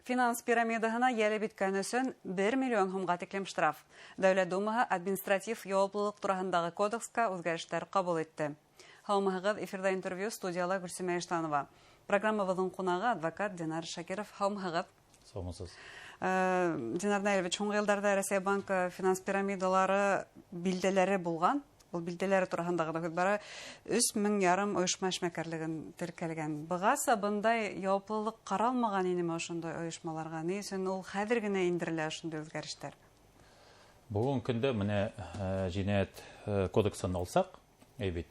Финанс пирамидаһына йәлеп иткән өсөн 1 миллион һумға тиклем штраф. Дәүләт Думаһы административ яуаплылыҡ тураһындағы кодексҡа үҙгәрештәр ҡабул итте. Һаумыһығыҙ, эфирҙа интервью, студияла Гөлсимә Иштанова. Программабыҙҙың ҡунағы адвокат Динар Шакиров. Һаумыһығыҙ. Һаумыһығыҙ. Динар Наилевич, һуңғы йылдарҙа Рәсәй банкы финанс пирамидалары билдәләре булған. Ул билдәләре тураһында ғына һүҙ бара. 3500 ойошма эшмәкәрлеген теркәлгән. Бығаса бындай яуаплылыҡ ҡаралмаған инеме ошондай ойошмаларға? Ни өсөн ул хәҙер генә индерелә ошондай үҙгәрештәр? Бөгөнгө көндә менә енәйәт кодексын алсаҡ, бит,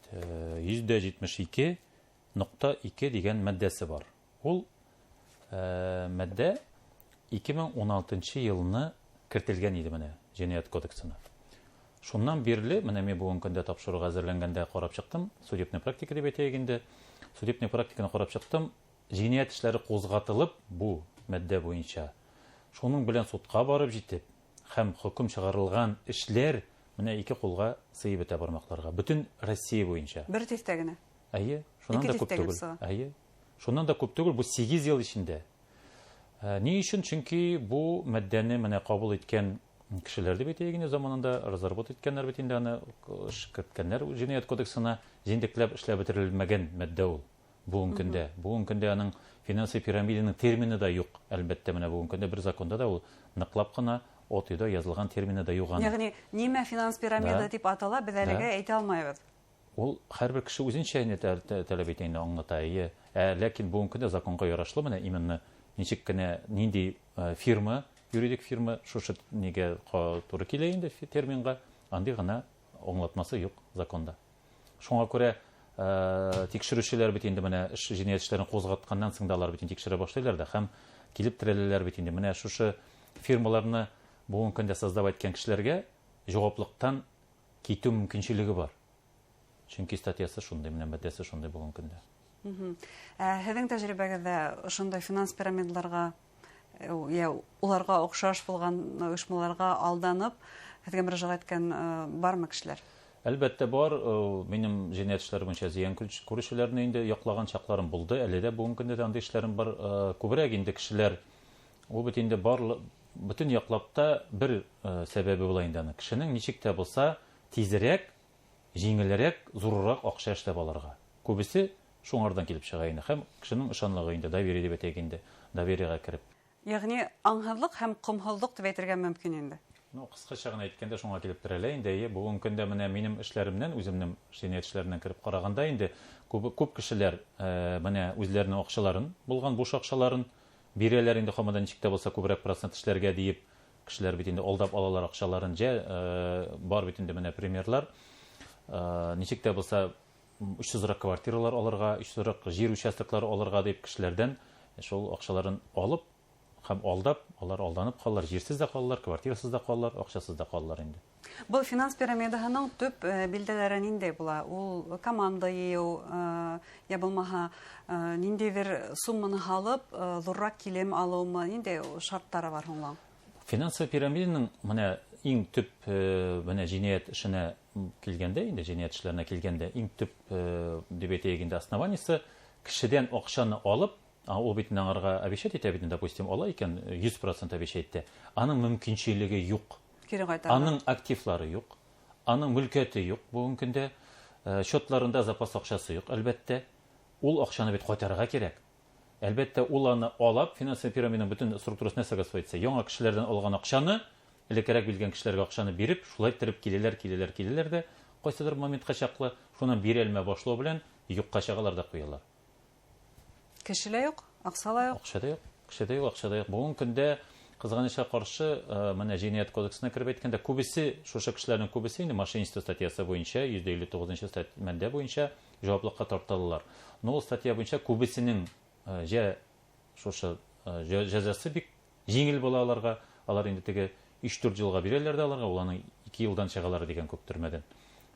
172.2 дигән маддәсе бар. Ул маддә 2016 йылны кертелгән иде менә енәйәт кодексына. Шуннан бирле, менә мин бүгенге көндә тапшыруға әзерләнгәндә карап чыктым, судебный практика дип әйтәйек инде. Судебный практиканы карап чыктым, җинаять эшләре кузгатылып бу маддә буенча. Шуның белән судка барып җитеп һәм хөкем чыгарылган эшләр менә ике кулга сыйып бетә бармакларга. Бөтен Россия буенча. Бер тиҫтә генә. Әйе, шуннан да күп түгел. Әйе. Шуннан да күп түгел, бу 8 ел эчендә. Ни өчен? Чөнки бу маддәне менә кабул иткән кешеләр дип әйтәйек инде, заманында разработать иткәннәр бит инде аны, керткәннәр җинаять кодексына, җентекләп эшләп бетерелмәгән маддә ул бүгенге көндә. Бүгенге көндә аның финанс пирамиданың термины да юк. Әлбәттә, менә бүгенге көндә бер законда да ул ныклап кына от өйдә язылган термины да юк аның. Ягъни нимә финанс пирамида дип атала, без әлегә әйтә алмайбыз. Ул һәрбер кеше үзенчә инде таләп итә инде, аңлата. Әйе. Ләкин бүгенге көндә законга ярашлы менә именно ничек кенә нинди фирма, юридик фирма шушы нигә туры килә инде терминга, андый гына аңлатмасы юк законда. Шуңа күрә тикшерүчеләр бит инде менә эш җинаять эшләрен кузгатканнан соң да алар бит инде тикшерә башлыйлар да һәм килеп терәләләр бит инде. Менә шушы фирмаларны бүгенге көндә создавать иткән кешеләргә җаваплыктан китү мөмкинчелеге бар. Чөнки статьясы шундый, менә маддәсе шундый бүгенге көндә. Һеҙҙең тәжрибәгеҙҙә ошондай финанс пирамидаларға, я уларға оҡшаш булған ойошмаларға алданып, һеҙгә мөрәжәғәт иткән бармы кешеләр? Әлбәттә бар. Минем җинаять эшләре буенча зыян күрүчеләрне инде яклаган чакларым булды. Әле дә бүгенге көндә дә андый эшләрем бар. Күбрәк инде кешеләр, ул бит инде барлык бөтен яклап та бер сәбәбе була инде аны. Кешенең ничек тә булса тизрәк, җиңелрәк, зуррак акча эшләп алырга. Күбесе шуңардан килеп чыга инде. Һәм кешенең ышанлыгы инде, доверие дип әйтәйек инде, довериега кереп. Ягъни аңһыҙлыҡ һәм ҡомһоҙлоҡ тип әйтергә мөмкин инде. Кыскача гына әйткәндә шуңа килеп терәлә инде. Әйе, бүгенге көндә менә минем эшләремнән, үземнең җинаять эшләреннән кереп караганда инде күп кешеләр менә үзләренең акчаларын, булган буш акчаларын бирәләр инде һаман да ничек тә булса күбрәк процент эшләргә диеп, кешеләр бит инде алдап алалар акчаларын. Җә, бар бит инде менә примерлар. Ничек тә булса 300 квартиралар алырга, 300 җир участоклары алырга дип кешеләрдән шул акчаларын алып һәм алдап, алар алданып калалар, җирсез дә калалар, квартирасыз да калалар, акчасыз да калалар инде. Был финанс пирамидаһының төп билдәләре ниндәй була? Ул команда йыйыу, я булмаһа, ниндәйҙер сумманы һалып, ҙурыраҡ килем алыумы, ниндәй шарттары бар һуң ул? Финанс пирамиданың менә иң төп, менә җинаять эшенә килгәндә, инде җинаять эшләренә килгәндә, иң төп, дип әйтәйек инде, основаниесе кешедән акчаны алып, ул бит инде аңарга обещать итә бит инде, допустим, ала икән, 100% обещать итә. Аның мөмкинчелеге юк. Кире кайтарырга. Аның активлары юк, аның мөлкәте юк бүгенге көндә, счетларында запас акчасы юк, әлбәттә. Ул акчаны бит кайтарырга кирәк. Әлбәттә, ул аны алып, финанс пирамиданың бөтен структурасы нәрсәгә согласовать итсә, яңа кешеләрдән алган акчаны, элеккерәк белгән кешеләргә акчаны биреп, шулай иттереп киләләр, киләләр, киләләр дә, кайсыдыр моментка чаклы шуны бирелмә башлау белән юкка чыгалар да куялар. Кеше лә юк, акча ла юк. Акча да юк, кеше дә юк, акча да юк. Бүгенге көндә кызганычка каршы, менә җинаять кодексына кереп әйткәндә, күбесе, шушы кешеләрнең күбесе инде мошенничество статьясы буенча, йөз дә илле тугызынчы маддә буенча җаваплыкка тартылалар. Но ул статья буенча күбесенең, җә шушы, җәзасы бик җиңел була аларга. Алар инде теге өч-дүрт елга бирәләр дә аларга, ул аның 2 елдан чыгалар дигән күп төрмәдән.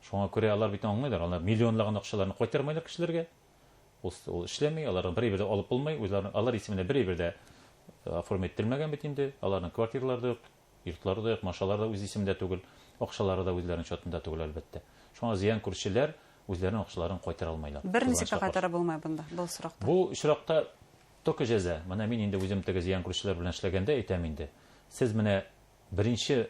Шуңа күрә алар бит аңлыйлар, алар миллионлаган акчаларны кайтармайлар кешеләргә. Ул эшләми, аларны бер әйбер дә алып булмый, үзләренең алар исеменә бер әйбер дә оформить ителмәгән бит инде. Аларның квартиралары да юк, йортлары да юк, машиналары да үз исемендә түгел, акчалары да үзләренең счетында түгел, әлбәттә. Шуңа зыян күрүчеләр үзләренең акчаларын кайтара алмайлар. Бер ничек Кызганычка кайтара каршы. булмай бында, был очракта? Бу очракта Только җәза. Менә мин инде үзем теге зыян күрүчеләр белән эшләгәндә әйтәм инде. Сез менә беренче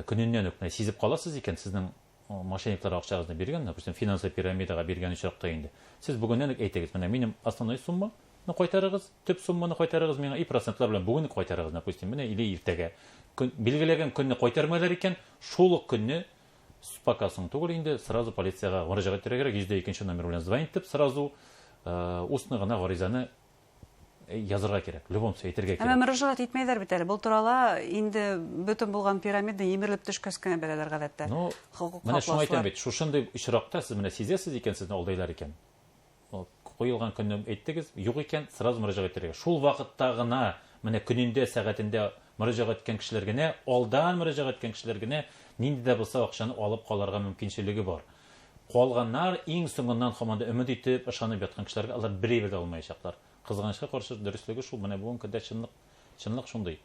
көненнән үк менә сизеп каласыз икән, сезнең мошенниклар акчагызны биргән, допустим, финансовый пирамидага биргән очракта инде. Сез бүгеннән үк әйтегез, менә минем основной сумманы кайтарыгыз, төп сумманы кайтарыгыз миңа и процентлар белән бүген үк кайтарыгыз, допустим, менә или иртәгә. Билгеләгән көнне кайтармайлар икән, шул ук көнне пока соң түгел инде, сразу полициягә мөрәҗәгать итәргә кирәк, 102 номер белән звонить итеп, сразу устно гына гаризаны язырга кирәк, в любом случае әйтергә Әмма кирәк. мөрәҗәгать итмәйләр бит әле. Был турала инде бөтен булган пирамида емерелеп төшкәс кенә беләләр гадәттә. Ну, Хокук менә шуны әйтәм хаклаучылар. бит, шушындый очракта сез менә сизәсез икән, сезне алдайлар икән. Куелган көнне әйттегез, юк икән, сразу мөрәҗәгать итәргә. Шул вакытта гына, менә көнендә, сәгатендә мөрәҗәгать иткән кешеләр генә, алдан мөрәҗәгать иткән кешеләр генә нинди дә булса акчаны алып калырга мөмкинчелеге бар. Калганнар иң соңыннан һаман да өмет итеп, ышанып яткан кешеләргә алар бер әйбер дә алмаячаклар. Кызганычка каршы дөреслеге шул, менә бүгенге көндә чынлык шундый.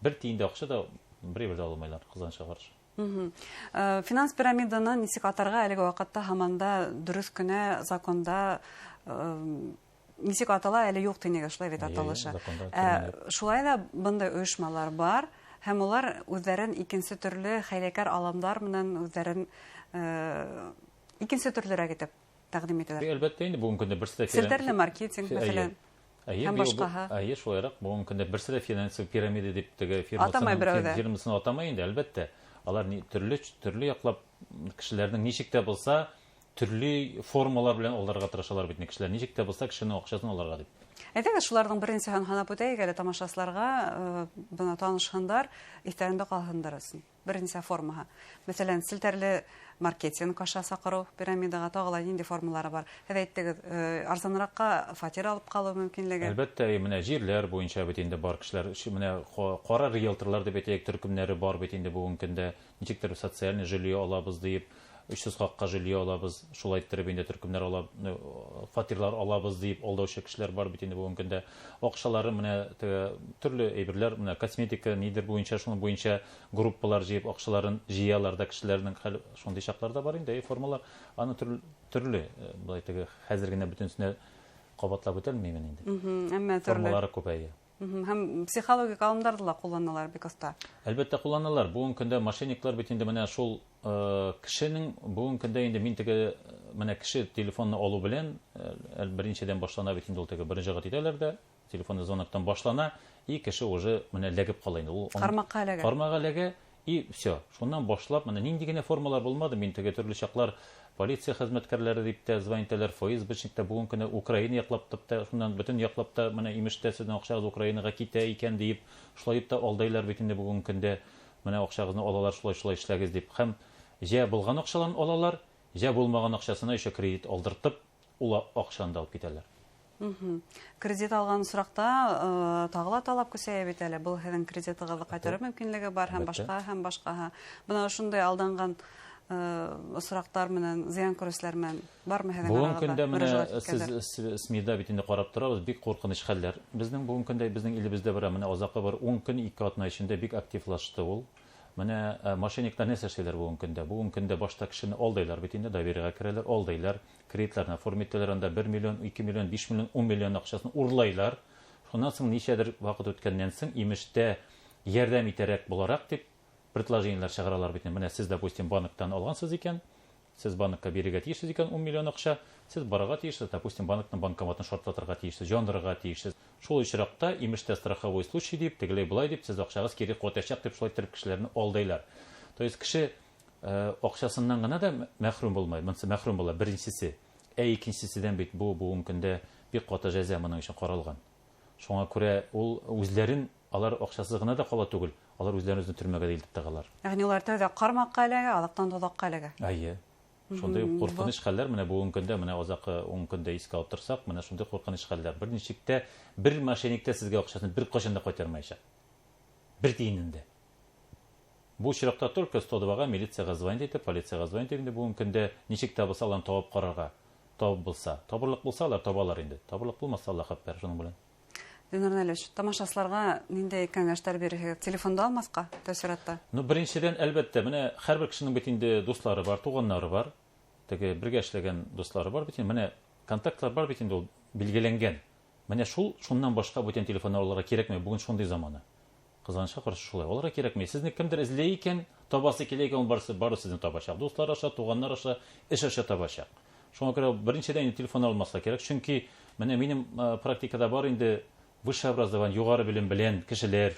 Бер тиен дә акча да бер әйбер дә алмайлар, кызганычка каршы. Финанс пирамиданы нисек атарга әлеге вакытта һаман да дөрес кенә законда нисек атала әле юк тинеге, шулай бит Әйе, аталышы. законда термин юк. Шулай да бындай оешмалар бар һәм улар үҙҙәрен икенсе төрлө хәйләкәр алымдар менән үҙҙәрен икенсе төрлөрәк итеп тәҡдим итәләр. Әлбәттә инде бүгенге көндә берсе дә Селтәрле маркетинг, мәҫәлән. Әйе, Һәм башҡаһы. Әйе, шулайрак. Бүгенге көндә берсе дә финанс пирамида дип теге Атамай берәү дә. фирмасын атамай инде, әлбәттә. Алар төрле яклап кешеләрнең ничек тә булса төрле формалар белән алдарга тырышалар бит кешеләр. Ничек тә булса кешенең акчасын алырга дип. Әйдәгез, шуларның беренсеһен һанап үтәйек әле тамашасыларга, бына танышһындар, иҫтәрендә ҡалһындар өсөн. Беренсе формаһы. Мәҫәлән, селтәрле маркетинг аша саҡырыу пирамидаға тағы ла ниндәй формалары бар? Һеҙ әйттегеҙ, арзаныраҡҡа фатир алып ҡалыу мөмкинлеге. Әлбәттә, менә җирләр буйынса бит инде бар кешеләр, менә ҡара риэлторлар дип әйтәйек, төркемнәре бар бит инде бүгенге көндә. Ничектер социальный жилье алабыз диеп, 300 хаҡҡа жилье алабыз, шулай иттереп инде төркемнәр ала, фатирлар алабыз диеп алдаучы кешеләр бар бит инде бүгенге көндә. Акчалары менә теге төрле әйберләр, менә косметика, нидер буенча, шуның буенча группалар җыеп акчаларын җыялар да кешеләрнең хәл шундый чаклар да бар инде, әй, формалар аны төрле, былай теге хәзер генә бөтенсенә кабатлап үтәлмимен инде. Әммә төрле. Формалары күп, әйе. Һәм психологик алымдарҙы ла ҡулланалар бик оҫта. Әлбәттә ҡулланалар. Бүгенге көндә мошенниклар бит инде менә шул кешенең бүгенге көндә инде мин теге менә кеше телефонны алу белән беренседән башлана бит инде ул теге мөрәҗәгать итәләр дә, телефонный звоноктан башлана, и кеше уже менә эләгеп кала инде. Ул Кармакка эләгә. Кармакка эләгә, и все. Шуннан башлап менә нинди генә формалар булмады, мин теге төрле чаклар полиция хезмәткәрләре дип тә звонить итәләр, ФСБшник та бүгенге көндә Украина яклап та, шуннан бөтен яклап та менә имеш тә сезнең акчагыз Украинага китә икән диеп, шулай дип тә алдайлар бит инде бүгенге көндә. Менә акчагызны алалар, шулай-шулай эшләгез дип. Һәм җә булган акчаларын алалар, җә булмаган акчасына еще кредит алдыртып, ул акчаны да алып китәләр. Кредит алган соракта тагы ла талап көсәйә бит әле. Был һеҙҙең кредитығыҙҙы ҡайтарыу мөмкинлеге бар һәм башҡа, һәм башҡа. Бына ошондай алданған осраҡтар менән, зыян күреүселәр менән бармы һеҙҙең Бөгөн арағыҙҙа? көндә менә Мөрәжәғәт сез иткәндәр? СМИда бит инде ҡарап торабыҙ, бик ҡурҡыныс хәлләр. Беҙҙең бөгөн көндә беҙҙең илебеҙҙә бара, менә аҙаҡҡы бер 10 көн, 2 атна эсендә бик активлашты ул. Менә мошенниклар нәрсә эшләйләр бөгөн көндә? Бөгөн көндә башта кешене алдайлар бит инде, довериеға керәләр, алдайлар, кредитларны оформить итәләр, анда 1 миллион, 2 миллион, 5 миллион, 10 миллион акчасын урлайлар. Шуннан соң ничәдер вакыт үткәннән соң имештә ярдәм итәрәк буларак дип предложениеләр чыгаралар бит инде. Менә сез, допустим, банктан алгансыз икән, сез банкка бирергә тиешсез икән 10 миллион акча, сез барырга тиешсез, допустим, банкның банкоматын шартлатырга тиешсез, яндырырга тиешсез. Шул очракта имештә страховой случай дип, тегеләй болай дип, сез акчагыз кире кайтачак дип шулай итеп кешеләрне алдайлар. То есть кеше акчасыннан гына да мәхрүм булмай, монысы мәхрүм була беренчесе. Ә икенчеседән бит бу бүгенге көндә бик каты җәза моның өчен каралган. Шуңа күрә ул үзләрен алар акчасыз гына да кала түгел, алар үзләрен үзен төрмәгә дә илтеп тыгалар. Ягъни улар тәүҙә ҡармаҡҡа эләгә, аҙаҡтан тоҙаҡҡа эләгә. Әйе. Шундай ҡурҡыныс хәлләр менә бүгенге көндә, менә аҙаҡҡы 10 көндә искә алып торсаҡ, менә шундай ҡурҡыныс хәлләр. Бер ничек тә бер мошенник тә сезгә акчасын бер кайчан да кайтармаячак. Бер тиенен дә. Бу очракта только 102-га милициягә звонить итеп, полициягә звонить итеп, инде бүгенге көндә ничек тә булса аларны табып карарга. Табып булса, табырлык булса алар табалар инде. Табырлык булмаса Аллаһ хәбәр шуның белән. Ленар Налевич, тамашасыларга ниндәй кәңәштәр бирерһегеҙ? Телефонды алмаҫҡа тәьҫоратта? Беренсенән, әлбәттә, менә һәр бер кешенең бит инде дуҫлары бар, туғаннары бар. Теге бергә эшләгән дуҫлары бар бит инде. Менә контактлар бар бит инде ул билгеләнгән. Менә шул, шуннан башка бүтән телефоннар аларга кирәкми. Бүген шундый замана. Кызганычка каршы шулай. Аларга кирәкми. Сезне кемдер эзли икән, табасы килә икән, ул барысы бары сезне табачак. Дуслар аша, туганнар аша, эш аша табачак. Шуңа күрә беренчедән инде телефон алмаска кирәк. Чөнки менә минем практикада бар инде высшее образование, югары белем белән кешеләр,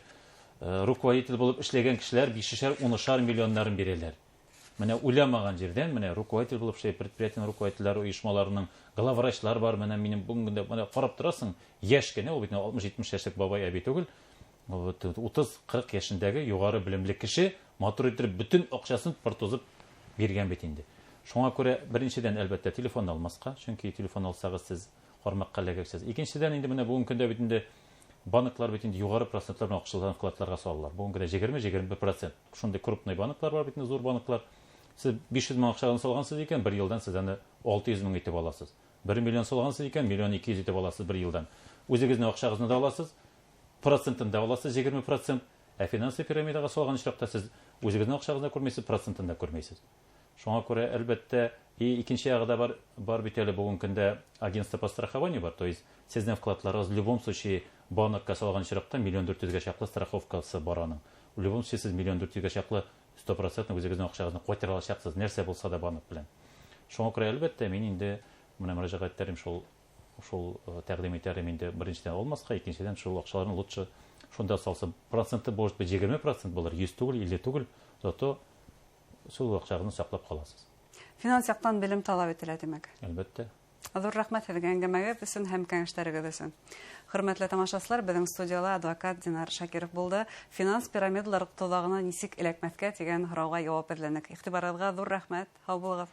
руководитель булып эшләгән кешеләр 5-шәр, 10-шар миллионнарын бирәләр. Менә уйламаган җирдән, менә руководитель булып эшләй, предприятиенең руководительләре, оешмаларының главврачлар бар. Менә минем бүгенге көндә менә карап торасың, яшь кенә, ул бит 60-70 яшьлек бабай, әби түгел. Вот 30-40 яшендәге югары белемле кеше матур итеп бөтен акчасын пыр биргән бит инде. Шуңа күрә беренчедән, әлбәттә, телефон алмаска, чөнки телефон алсагыз, сез кармакка эләгәсез. Икенчедән инде менә бүгенге көндә бит инде банклар бит инде югары процентлар белән акчаларын вкладларга салалар. Бүгенге көндә 20-21%. Шундый крупный банклар бар бит инде, зур банклар. Сез 500 мең акчаны салгансыз икән, бер елдан сез аны 600 мең итеп аласыз. 1 миллион салгансыз икән, миллион 200 итеп аласыз бер елдан. Үзегезнең акчагызны да аласыз, процентын да аласыз 20%. Ә финансовый пирамидага салган очракта сез үзегезнең акчагызны да күрмисез, процентын да күрмисез. Шуңа күрә, әлбәттә, и икенче ягы да бар, бар бит әле бүгенге көндә агентство по страхованию бар, то есть сезнең вкладларыгыз в любом случае банкка салган очракта миллион дүрт йөзгә чаклы страховкасы бар аның. В любом случае сез миллион дүрт йөзгә чаклы стопроцентно үзегезнең акчагызны кайтара алачаксыз, нәрсә булса да банк белән. Шуңа күрә, әлбәттә, мин инде менә мөрәҗәгать итәрем шул тәкъдим итәрем инде: беренчедән, алмаска, икенчедән, шул акчаларны лучше шунда салсын. Проценты, может быть, 20% булыр, 100 түгел, 50 түгел, зато шул акчагызны саклап каласыз. Финанс яктан белем таләп ителә, димәк. Әлбәттә. Ҙур рәхмәт һеҙгә әңгәмәгеҙ өсөн һәм кәңәштәрегеҙ өсөн. Хөрмәтле тамашасылар, беҙҙең студияла адвокат Динар Шакиров булды. Финанс пирамидалар тоҙағына нисек эләкмәҫкә тигән һорауға яуап эҙләнек. Иғтибарығыҙға ҙур рәхмәт. Һау булығыҙ.